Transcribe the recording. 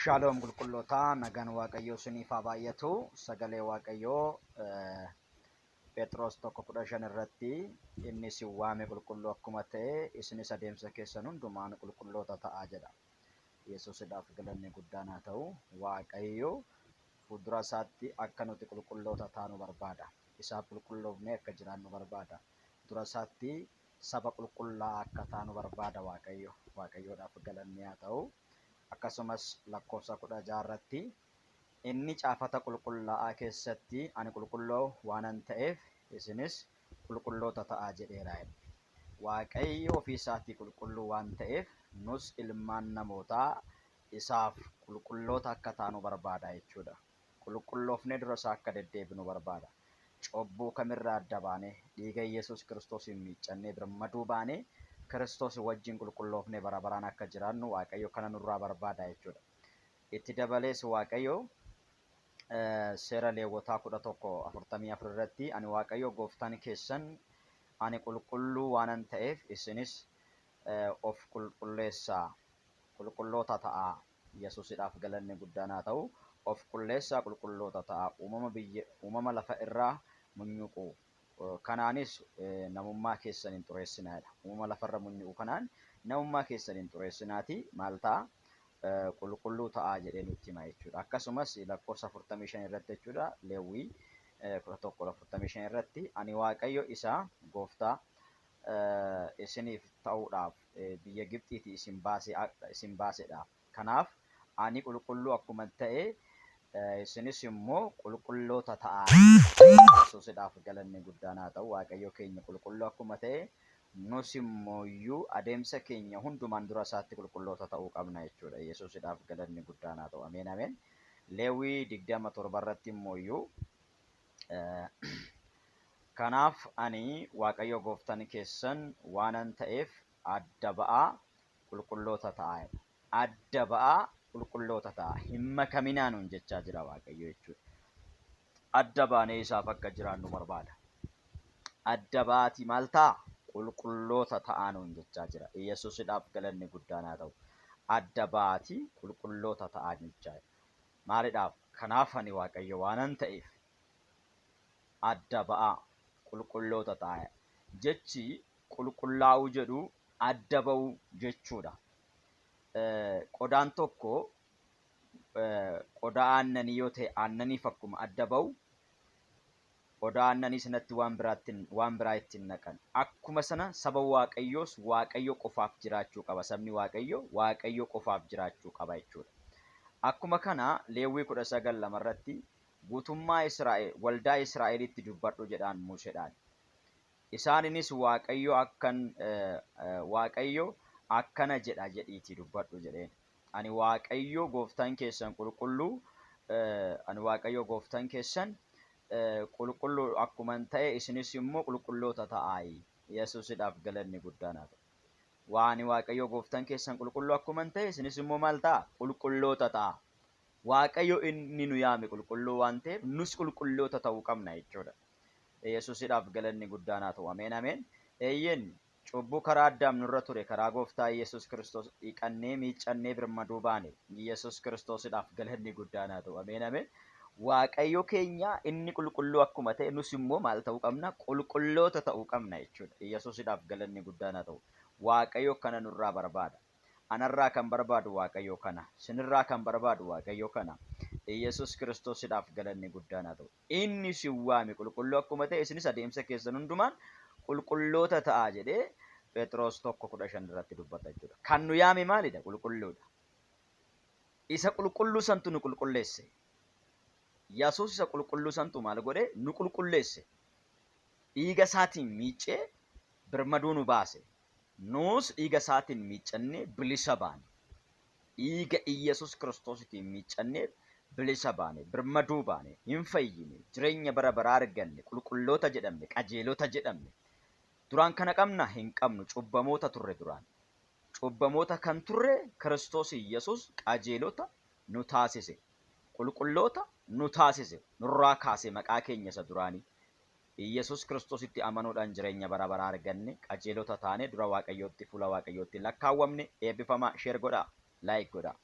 Shaaloom qulqullootaa, nagaan Waaqayyoo isiniif haa baay'atu. Sagalee Waaqayyoo Phexros 1:15 irratti inni isin waame qulqulluu akkuma ta'e isinis adeemsa keessan hundumaan qulqulloota ta'aa jedha. Yesuusidhaaf galanni guddaan haa ta'u. Waaqayyo fuuldura isaatti akka nuti qulqulloota taanu barbaada. Isaaf qulqulloofnee akka jiraannu barbaada. Dura isaatti saba qulqullaa'aa akka taanu barbaada Waaqayyo. Waaqayyoodhaaf galanni haa ta'u. Akkasumas lakkoofsa 16 irratti inni caafata qulqullaa'aa keessatti ani qulqulluu waanan ta'eef isinis qulqulloota ta'aa jedheera. Waaqayyo ofii isaatii qulqulluu waan ta'eef nus ilmaan namootaa isaaf qulqulloota akka taanu barbaada jechuudha. Qulqulloofnee dura isaa akka deddeebinu barbaada. Cubbuu kamirraa adda baanee dhiiga Yesuus Kiristoosiin miiccannee birmaduu baanee Kiristoos wajjin qulqulloofnee bara baraan akka jiraannu Waaqayyo kana nurraa barbaada jechuudha. Itti dabalees Waaqayyo seera Leewwotaa 11:44 irratti ani Waaqayyo gooftaan keessan ani qulqulluu waanan ta'eef isinis of qulqulleessaa, qulqulloota ta'aa. Yesuusidhaaf galanni guddaan haa ta'u. Of qulleessaa, qulqulloota ta'aa. Uumama biyya uumama lafa irraa munyuqu kanaanis namummaa keessan hin xureessinaa jedha. Uumama lafarra munyuqu kanaan namummaa keessan hin xureessinaati maal ta'a? Qulqulluu ta'aa jedhee nutti hima jechuudha. Akkasumas lakkoofsa 45 irratti jechuudha, Leewwii 11:45 irratti ani Waaqayyo isa gooftaa isiniif ta'uudhaaf biyya Gibxiitii isin baase isin baasedha. Kanaaf ani qulqulluu akkuma ta'e isinis immoo qulqulloota ta'aa. Yesuusidhaaf galanni guddaan haa ta'u. Waaqayyo keenya qulqulluu akkuma ta'e nus immooyyuu adeemsa keenya hundumaan dura isaatti qulqulloota ta'uu qabna jechuudha. Yesuusidhaaf galanni guddaan haa ta'u. Ameen ameen. Leewwii 20:7 irratti immooyyuu kanaaf ani Waaqayyo gooftaan keessan waanan ta'eef adda ba'aa qulqulloota ta'aa jedha. Adda ba'aa qulqulloota ta'aa. Hin makaminaa nuun jechaa jira Waaqayyo jechuudha. Adda baanee isaaf akka jiraannu barbaada. Adda ba'aatii maal ta'a? Qulqulloota ta'aa nuun jechaa jira. Yesuusidhaaf galanni guddaan haa ta'u. Adda ba'aatii qulqulloota ta'aa jechaa jira. Maalidhaaf? Kanaaf ani Waaqayyo waanan ta'eef adda ba'aa qulqulloota ta'aa. Jechi qulqullaa'uu jedhu adda ba'uu jechuudha. Qodaan tokko qodaa aannanii yoo ta'e aannaniif akkuma adda ba'u, qodaa aannanii sanatti waan biraatti waan biraa itti hin naqan. Akkuma sana saba Waaqayyoos Waaqayyo qofaaf jiraachuu qaba. Sabni Waaqayyo Waaqayyo qofaaf jiraachuu qaba jechuudha. Akkuma kana Leewwii 19:2 irratti guutummaa Israa'el waldaa Israa'elitti dubbadhu jedhaan Museedhaan. Isaaniinis Waaqayyo akkan Waaqayyo akkana jedha jedhiitii dubbadhu jedheen. Ani Waaqayyo gooftaan keessan qulqulluu ani Waaqayyo gooftaan keessan qulqulluu akkuman ta'e isinis immoo qulqulloota ta'aayi. Yesuusidhaaf galanni guddaan haa ta'u. Waa ani Waaqayyo gooftaan keessan qulqulluu akkuman ta'e isinis immoo maal ta'a? Qulqulloota ta'a. Waaqayyo inni nu yaame qulqulluu waan ta'eef nus qulqulloota ta'uu qabna jechuudha. Yesuusidhaaf galanni guddaan haa ta'u. Ameen ameen. Eeyyeen, cubbuu karaa Addaam nurra ture karaa gooftaa Yesuus Kiristoos dhiqannee miiccannee birmaduu baane. Yesuus Kiristoosidhaaf galanni guddaan haa ta'u. Ameen ameen. Waaqayyo keenya inni qulqulluu akkuma ta'e nus immoo maal ta'uu qabna? Qulqulloota ta'uu qabna jechuudha. Yesuusidhaaf galanni guddaan haa ta'u. Waaqayyo kana nurraa barbaada. Anarraa kan barbaadu Waaqayyo kana. Sinirraa kan barbaadu Waaqayyo kana. Yesuus Kiristoosidhaaf galanni guddaan haa ta'u. Inni isin waame qulqulluu akkuma ta'e isinis adeemsa keessan hundumaan qulqulloota ta'aa jedhee Phexros 1:15 irratti dubbata jechuudha. Kan nu yaame maalidha? Qulqulluudha. Isa qulqulluu santu nu qulqulleesse. Yesuus isa qulqulluu santu maal godhe? Nu qulqulleesse. Dhiiga isaatiin miiccee birmaduu nu baase. Nus dhiiga isaatiin miiccannee bilisa baane. Dhiiga Iyyasuus Kiristoositiin miiccannee bilisa baane, birmaduu baane, hin fayyine, jireenya bara baraa arganne, qulqulloota jedhamne, qajeelota jedhamne. Duraan kana qabna? Hin qabnu. Cubbamoota turre duraan. Cubbamoota kan turre Kiristoos Iyyasuus qajeelota nu taasise. Qulqulloota nu taasise. Nurraa kaase maqaa keenya isa duraanii. Iyyasuus Kiristoositti amanuudhaan jireenya bara baraa arganne, qajeelota taane, dura Waaqayyootti, fuula Waaqayyootti lakkaawwamne. Eebbifamaa, share godhaa, like godhaa.